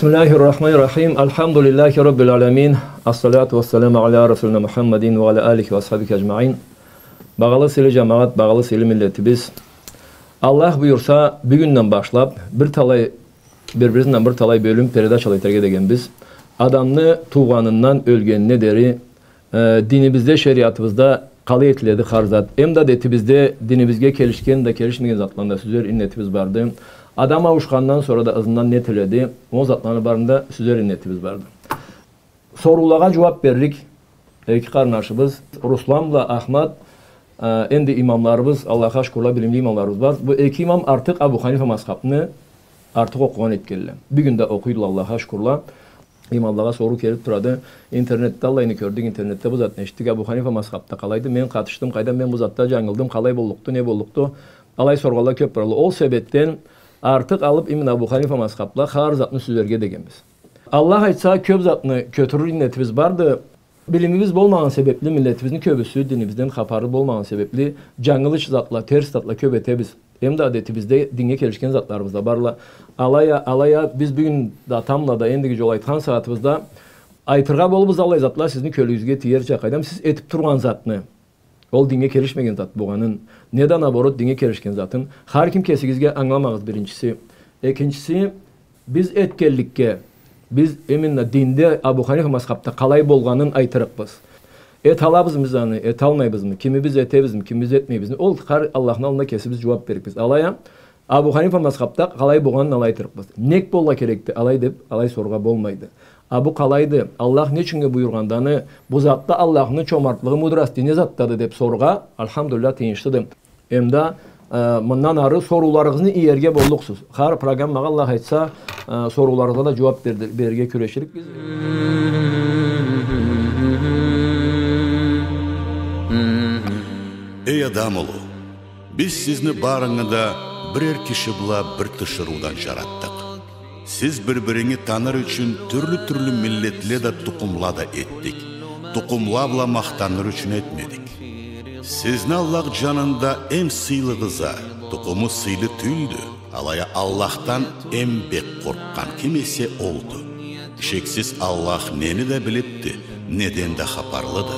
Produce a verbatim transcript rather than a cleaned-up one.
بسم الله الرحمن الرحيم. الحمد لله رب العالمين. الصلاة والسلام على رسولنا محمد وعلى آله وأصحابه أجمعين. Багъалы сыйлы джамагъат, багъалы сыйлы миллетибиз. Аллах буюрса, бюгюнден башлаб, бир талай, бир-биринден бир талай бёлюм передачала этерге дегенбиз. Адамны туугъанындан ёлгенине дери, э, динибизде, шериатыбызда къалай этиледи хар зат. Эм да адетибизде динибизге келишген да, келишмеген затланы да сюзер иннетибиз барды. Адам ауушхандан сора да ызындан не этиледи, ол затланы барын да сюзер иннетибиз барды. Соруулагъа джууаб берлик эки къарнашыбыз, Руслан бла Ахмат, э, энди имамларыбыз, Аллахха шукурла, билимли имамларыбыз бар. Бу эки имам артыкъ Абу Ханифа мазхабны артыкъ окъугъан этгенле. Бюгюн да окъуйдула, Аллахха шукурла. Имамлагъа соруу келиб турады. Интернетде аллайны кёрдюк, интернетде бу затны эшитдик. Абу Ханифа мазхабда къалайды? Мен къатышдым, къайдам, мен бу затда джангылдым, къалай боллукъду, не боллукъду? Алай соргъанла кёб туралла. Ол себебден артыкъ алыб, именно Абу Ханифа мазхабла хар затны сюзерге дегенбиз. Аллах айтса, кёб затны кётюрюр иннетибиз барды. Билимибиз болмагъан себебли, миллетибизни кёбюсю динибизден хапары болмагъан себебли, джангылыш затла, терс затла кёб этебиз. Эм да адетибизде динге келишген затларыбыз да барла. Алай а, алай а, биз бюгюн да, тамбла да, эндиги джол айтхан сагъатыбызда айтыргъа болурбуз аллай затла сизни кёлюгюзге тиерча, къайдам, сиз этиб тургъан затны, ол динге келишмеген зат болгъанын, не да, наоборот, динге келишген затын, хар ким кесигизге ангыламагъыз, биринчиси. Экинчиси, биз этгенликге, биз именно динде Абу Ханифа мазхабда къалай болгъанын айтырыкъбыз. Эталабызмы биз аны, эталмайбызмы, кимибиз этебизми, кимибиз этмейбизми, ол хар Аллахны аллында кесибиз джууаб берликбиз. Алай а, Абу Ханифа мазхабда къалай болгъанын алай айтырыкъбыз. Нек болургъа керекди алай деб, алай сорургъа болмайды. А бу къалайды, Аллах не ючюннге буюргъанды аны, бу затда Аллахны чомартлыгъы, мудрости не затдады деб сорургъа, альхамдулиллях, тыйыншлыды. Эм да, э, мындан ары сорууларыгъызны иерге боллукъсуз. Хар программагъа, Аллах айтса, э, сорууларыгъызгъа да джууаб берди-, берирге кюреширикбиз. Эй адам улу, биз сизни барынгы да бирер киши бла бир тиширыудан джаратдыкъ. Сиз бир-биринги таныр ючюн тюрлю-тюрлю миллетле да, тукъумла да этдик. Тукъумла бла махтаныр ючюн этмедик. Сизни Аллах джанында эм сыйлыгъыз а, тукъуму сыйлы тюлдю, алай а Аллахдан эм бек къоркъгъан ким эсе олду. Шексиз, Аллах нени да билибди, неден да хапарлыды.